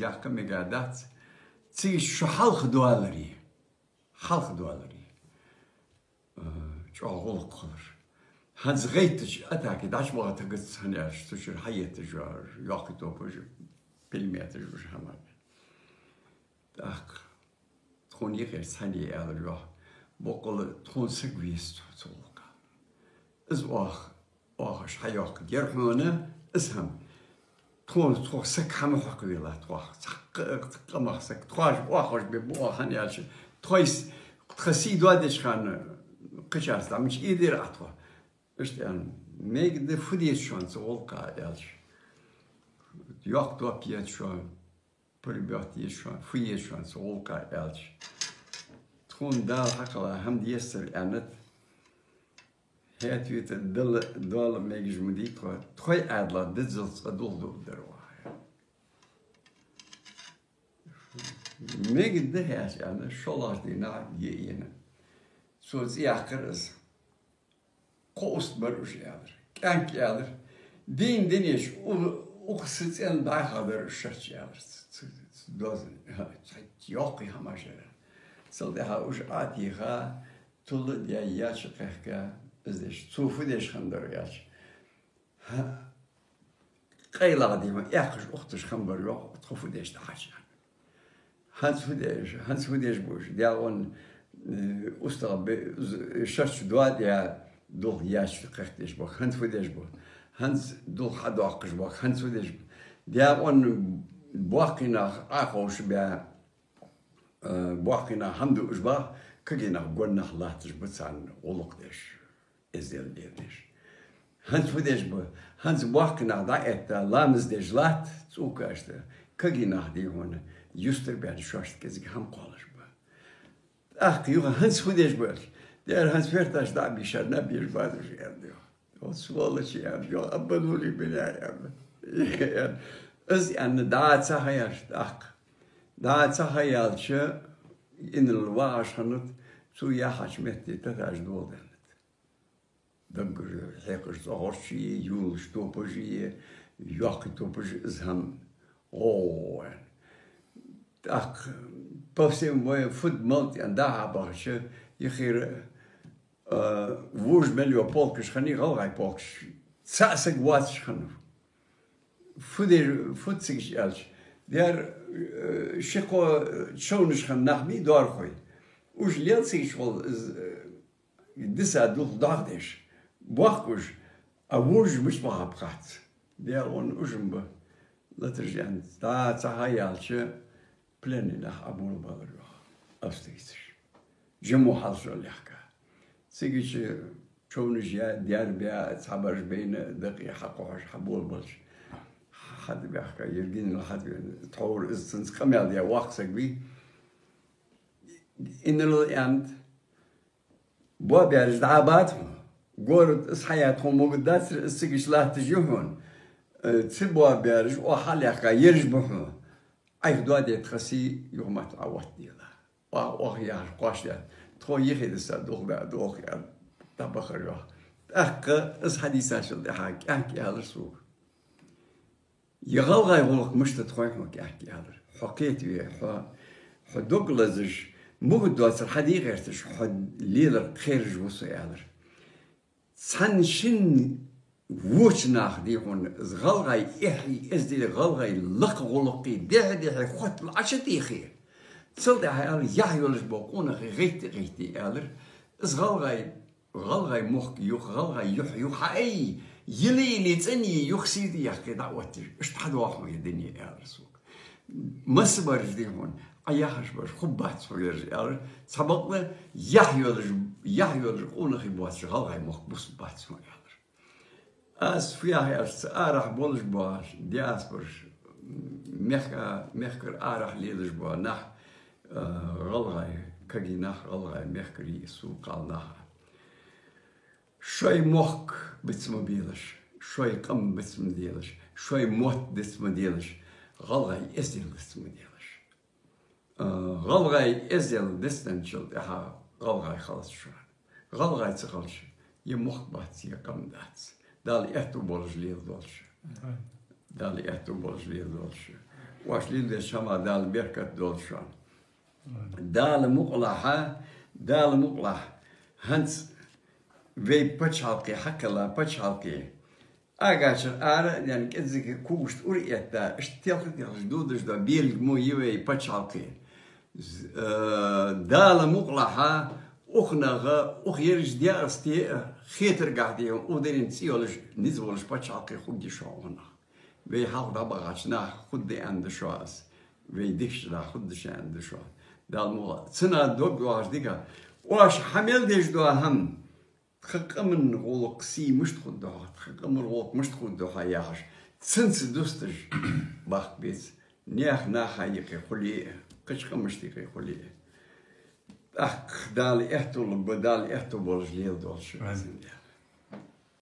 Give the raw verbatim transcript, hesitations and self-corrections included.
яккха мегаргдац. Цига шу хьалха доаларе, хьалха доаларе, э, чӀоагӀа гӀулакх хилар. ХӀанз гӀайттача атаке дӀачубаха тахац, хӀана аьлча цу чура хьаетташ йола йоккхий топаш, пулеметаш, уж хӀама. ТӀаккха тхона юкъера цхьанне аьлар йоах: «Боккъала тхона саг веза цу, цу гӀулакха. Из оаха, оаха уж хьайоаккхаргьяр хьона, из хӀама. Тхона тхох саг хьа ма хьокхавелахь тхох, цхьаккха къамах саг, тхоаш оаха уж бе бу оаха, хӀана аьлча тхоай с-, тха сий доадеча хана кхычарца дӀа мича ийдер Ӏа тхо». Иштта аьнна: «Мегаргда, фу деза шоана цу гӀулакха?» — аьлча. «Йоккха топ еза шоана, пулемёт еза шоана, фу еза шоана цу гӀулакха?» — аьлча. Тхона Дала хьакхелла хӀама дезацар аьннад. ХӀаьта вита Дала дола мегаш ма дий тхо, тхоай Ӏаьдалах диззалца цкъа дулх дулларгдар оаха. «Мегаргда хӀаьта», — аьнна, шоллагӀча дийнахьа йиъ йина. Цо цӀи яьккхар из. Кхо уст бар уж, аьлар. КӀаьнк, аьлар. Дийна динеча, у-, укх са цӀен дӀахадар уж шарч, аьлар. Ц-, ц-, ц-, доазон, ц-, йоккхий хӀамаш яр. Цул тӀехьагӀа уж Ӏотийха, тулла а даь, яьча кхехка, из деш, цо фу деш хиннадар аьлча. ХӀа, къайлагӀа дийна эккхаш ухаш хиннабар йоах, тхо фу деш дӀахьажа. ХӀанз фу деш, хӀанз фу деш ба уж? Даькъон, э, устагӀа бе-, з-, шарч доадаь, дулх яьча кхехка деш ба. ХӀанз фу деш ба? ХӀанз дулх хьадоаккхаш ба. ХӀанз фу деш ба? Даькъон боккхий нах Ӏоховшабаь, э, боккхий нах хӀама дуаш ба, кагий нах гонахьа латташ ба, царна гӀулакх деш, эздел деш. ХӀанз фу деш ба? ХӀанз боккхий нах дӀаэтта, ламаз деш латт цӀокашта, кагий нах, дий хьона, юстара баьнна шоашта кӀезига хӀама кхоллаш ба. ТӀаккха юха хӀанз фу деш ба аьлча, дера хӀанз ферташ дӀа а бийшар, наб еш бац уж, аьннад йоах. О, сволочи, аьннад йоах, обманули меня, аьннад. Из аьнна дӀа ца хьаяьлча тӀаккха. ДӀа ца хьаяьлча, инарла вагӀаш хиннад, цо яхача метте таташ доладаьннад. Даггара хьекхаш цӀогӀарчий, юлаш топаший, йоккхий топаш, из хӀама гӀо-гӀо аьнна. ТӀаккха по всем воям фуд малтӀен дӀа-хьа бахача, йихира, а, вож мел йола полкаш хиннай, гӀалгӀай полкаш, цаӀ саг воацаш хиннав. Фу дер, фу цига аьлча, дер, э, ши-кхо човнаш хинна нах бий, доархой. Уж лел цига гӀолла, из, э, диса дулх дӀохдеш. Бохк уж, а вожаш мича бахаб хац. Даькъон уж-м ба. Латаржен дӀа ца хьаяьлча, пленный нах Ӏоболабелар йоах, австрийцаш. Жимо хьалсо лехка. Цигача човнаш я, дер баь, цхьабараш байна, дакъе хьакхухьаш, хьаболабелча, хьатӀабаьхка, ер генерал хьатӀавена, тхьовра из цунца къамаьл даь воккха саг вий. Инарла аьннад: «Боабаьраш дӀабац хьона. Город из хьаяь тхона могаргдацар, из цигача латташ я хьона. Э, цу боабаьраш оаха хьалаьхка ераш ба хьона. Ӏайха доаде тха сий, юха ма Ӏооттаделахь. Оаха, оаха яхаш кхоачашдаьд. Тхо йихи диса дулх баь, дулх аьнна, дӀабахар йоах». ТӀаккха из хьадийцачул тӀехьагӀа кӀаьнк аьлар сога: «Е гӀалгӀай гӀулакх мишта да хой хьона, кӀаьнк», — аьлар. «Хьо кхетаве, хьо, хьо дог лазаш, мугӀ доацар хьа дий гӀерташ, хьо лелар кхераш ва со», — аьлар. Цхьан шин воча нах, дий хьона, из гӀалгӀай эхьи, эздели, гӀалгӀай лакха гӀулакхи, дехьа-дехьа хоттал Ӏочутехе. Цул тӀехьагӀа аьлар: «Яхь йолаш бола къонахий гӀайтте-гӀайтте, — аьлар, — из гӀалгӀай, гӀалгӀай мохк юха, гӀалгӀай юхь юха хьаайе, йиле-йиле, цӀенъе, юха сийрда яккхе дӀаотташ, иштта хьадоагӀа хьона ер дуне», — аьлар сога. «Массабараш, дий хьона, Ӏа яхаш бараш хургбац хьона ераш», — аьлар. «Цхьабакъда яхь йолаш, яхь йолаш къонахий боацаш гӀалгӀай мохк бусалба бац хьона», — аьлар. Аз фу яхар аьлча, цу арахьа болаш бола диаспораш, мехка-, мехкара арахьа лелаш бола нах, а, гӀалгӀай кагий нах, гӀалгӀай мехкарий, сога кхалнаха. Шоай мохк бицма белаш, шоай къам бицма делаш, шоай мотт дицма делаш, гӀалгӀай эздел дицма делаш. А, гӀалгӀай эздел дицденначул тӀехьагӀа гӀалгӀай хилац шоана. ГӀалгӀай ца хилча, е мохк бац, е къам дац. Дала аьттув болаш леладолда шо. Дала аьттув болаш леладолда шо. Оаш леладеча хӀаман Дала беркат долда шоана. Дала мукъалахь, Дала мукъалахь, хӀанз вай паччахьалкхе хьакхелла паччахьалкхе, эгачара ара а даьнна, кӀеззига когашта ура а этта, иштта телха-телхаш додаш дола белгало я вай паччахьалкхе. З-, э, Дала мукъалахь, укх наха, укх ерригача даькъасте а хетаргахьа дийхьа, укх деррига цӀи йолаш, низ волаш паччахьалкхе хургья шоана укх наха. Вай хьалха дӀабахача наха хургда аьнна да шоана аз. Вай дикача наха хургда шоана аьнна да шоана. Дала мукъалахь. Цунах дог доагӀаш дика. Оаш хьа мел деш дола хӀама, тха къаман гӀулакх сий мишта хургда хьона, тха къаман гӀулакх мишта хургда хьона яхаш, цунца дусташ баккха беза. Наьха наха юкъе хуле а, кхыча къамашта юкъе хуле а. ТӀаккха Дала аьттув лургба, Дала аьттув болаш леладолда шо. Амин.